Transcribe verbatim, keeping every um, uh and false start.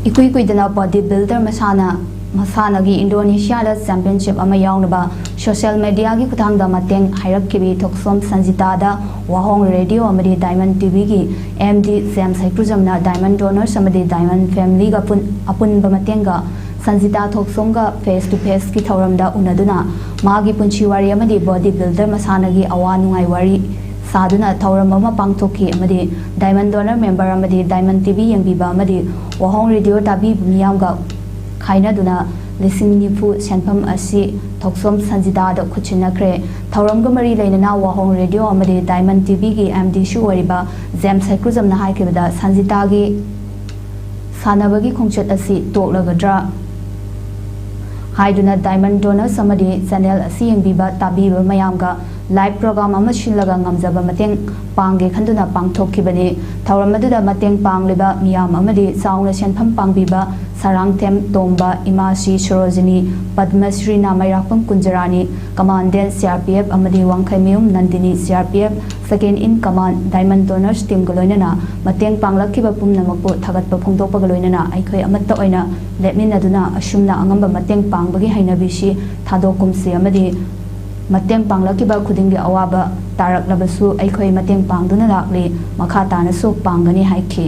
ꯏꯀꯨꯏ ꯀꯨꯏꯗꯅ body builder ꯃꯁꯥꯟꯅ ꯃꯁꯥꯟꯅꯒꯤ ꯏꯟꯗꯣꯅꯦꯁꯤꯌꯥꯗ ꯆꯦꯝꯄꯤꯌꯟꯁꯤꯞ ꯑꯃ ꯌꯥꯎꯅꯕ ꯁꯣꯁꯤꯌꯦꯜ ꯃꯦꯗꯤꯌꯥꯒꯤ ꯈꯨꯠꯊꯥꯡꯗ ꯃꯇꯦꯡ ꯍꯥꯏꯔꯛꯈꯤꯕꯤ ꯊꯣꯛꯆꯣꯝ ꯁꯟꯖꯤꯇꯥꯗ ꯋꯥꯍꯣꯡ ꯔꯦꯗꯤꯑꯣ ꯑꯃꯗꯤ ꯗꯥꯏꯃꯟ ꯇꯤꯚꯤꯒꯤ ꯑꯦꯝ ꯗꯤ ꯖꯦꯝꯁ ꯍꯩꯀ꯭ꯔꯨꯖꯝꯅ ꯗꯥꯏꯃꯟ ꯗꯣꯅꯔꯁ ꯑꯃꯗꯤ ꯗꯥꯏꯃꯟ ꯐꯦꯃꯤꯂꯤꯒ ꯄꯨꯟ- ꯑꯄꯨꯟꯕ ꯃꯇꯦꯡꯒ ꯁꯟꯖꯤꯇꯥ ꯊꯣꯛꯆꯣꯝꯒ ꯐꯦꯁ ꯇꯨ ꯐꯦꯁꯀꯤ ꯊꯧꯔꯝꯗ ꯎꯅꯗꯨꯅ ꯃꯥꯒꯤ ꯄꯨꯟꯁꯤ ꯋꯥꯔꯤ ꯑꯃꯗꯤ ꯕꯣꯗꯤ ꯕꯤꯜꯗꯔ ꯃꯁꯥꯟꯅꯒꯤ ꯑꯋꯥ ꯅꯨꯡꯉꯥꯏ ꯋꯥꯔꯤ ꯁꯥꯗꯨꯅ ꯊꯧꯔꯝ ꯑꯃ ꯄꯥꯡꯊꯣꯛꯈꯤ ꯑꯃꯗꯤ ꯗꯥꯏꯃꯟ ꯗꯣꯅꯔ ꯃꯦꯝꯕꯔ ꯑꯃꯗꯤ ꯗꯥꯏꯃꯟ ꯇꯤꯚꯤ ꯌꯦꯡꯕꯤꯕ ꯑꯃꯗꯤ ꯋꯥꯍꯣꯡ ꯔꯦꯗꯤꯑꯣ ꯇꯥꯕꯤꯕ ꯃꯤꯌꯥꯝꯒ ꯈꯥꯏꯅꯗꯨꯅ ꯂꯤꯁꯤꯡ ꯅꯤꯐꯨ ꯁꯦꯟꯐꯝ ꯑꯁꯤ ꯊꯣꯛꯆꯣꯝ ꯁꯟꯖꯤꯇꯥꯗ ꯈꯨꯠꯁꯤꯟꯅꯈ꯭ꯔꯦ꯫ ꯊꯧꯔꯝꯒ ꯃꯔꯤ ꯂꯩꯅꯅ ꯋꯥꯍꯣꯡ ꯔꯦꯗꯤꯑꯣ ꯑꯃꯗꯤ ꯗꯥꯏꯃꯟ ꯇꯤꯚꯤꯒꯤ ꯑꯦꯝ ꯗꯤꯁꯨ ꯑꯣꯏꯔꯤꯕ ꯖꯦꯝꯁ ꯍꯩꯀ꯭ꯔꯨꯖꯝꯅ ꯍꯥꯏꯈꯤꯕꯗ ꯁꯟꯖꯤꯇꯥꯒꯤ ꯁꯥꯟꯅꯕꯒꯤ ꯈꯣꯡꯆꯠ ꯑꯁꯤ ꯇꯣꯛꯂꯒꯗ꯭ꯔꯥ ꯍꯥꯏꯗꯨꯅ ꯗꯥꯏꯃꯟ ꯗꯣꯅꯔꯁ ꯑꯃꯗꯤ ꯆꯦꯅꯦꯜ ꯑꯁꯤ ꯌꯦꯡꯕꯤꯕ ꯇꯥꯕꯤꯕ ꯃꯌꯥꯝꯒ ꯂꯥꯏꯚ ꯄ꯭ꯔꯣꯒ꯭ꯔꯥꯝ ꯑꯃ ꯁꯤꯜꯂꯒ ꯉꯝꯖꯕ ꯃꯇꯦꯡ ꯄꯥꯡꯒꯦ ꯈꯟꯗꯨꯅ ꯄꯥꯡꯊꯣꯛꯈꯤꯕꯅꯤ꯫ ꯊꯧꯔꯝ ꯑꯗꯨꯗ ꯃꯇꯦꯡ ꯄꯥꯡꯂꯤꯕ ꯃꯤꯌꯥꯝ ꯑꯃꯗꯤ ꯆꯥꯎꯅ ꯁꯦꯟꯐꯝ ꯄꯥꯡꯕꯤꯕ ꯁꯔꯥꯡꯊꯦꯝ ꯇꯣꯝꯕ, ꯏꯃꯥꯁꯤ ꯁꯣꯔꯣꯖꯤꯅꯤ, ꯄꯗꯃꯁ꯭ꯔꯤ ꯅꯥꯃꯩꯔꯥꯛꯄꯝ ꯀꯨꯟꯖꯔꯥꯅꯤ, commandant C R P F ꯑꯃꯗꯤ ꯋꯥꯡꯈꯩꯃꯌꯨꯝ ꯅꯟꯗꯤꯅꯤ C R P F second in command diamond donors ꯇꯤꯝꯒ ꯂꯣꯏꯅꯅ ꯃꯇꯦꯡ ꯄꯥꯡꯂꯛꯈꯤꯕ ꯄꯨꯝꯅꯃꯛꯄꯨ ꯊꯥꯒꯠꯄ ꯐꯣꯡꯗꯣꯛꯄꯒ ꯂꯣꯏꯅꯅ ꯑꯩꯈꯣꯏ ꯑꯃꯠꯇ ꯑꯣꯏꯅ ꯂꯦꯞꯃꯤꯟꯅꯗꯨꯅ ꯑꯁꯨꯝꯅ ꯑꯉꯝꯕ ꯃꯇꯦꯡ ꯄꯥꯡꯕꯒꯤ ꯍꯩꯅꯕꯤꯁꯤ ꯊꯥꯗꯣꯛꯀꯨꯝꯁꯤ ꯑꯃꯗꯤ ꯃꯇꯦꯡ ꯄꯥꯡꯂꯛꯈꯤꯕ ꯈꯨꯗꯤꯡꯒꯤ ꯑꯋꯥꯕ ꯇꯥꯔꯛꯂꯕꯁꯨ ꯑꯩꯈꯣꯏ ꯃꯇꯦꯡ ꯄꯥꯡꯗꯨꯅ ꯂꯥꯛꯂꯤ, ꯃꯈꯥ ꯇꯥꯅꯁꯨ ꯄꯥꯡꯒꯅꯤ ꯍꯥꯏꯈꯤ꯫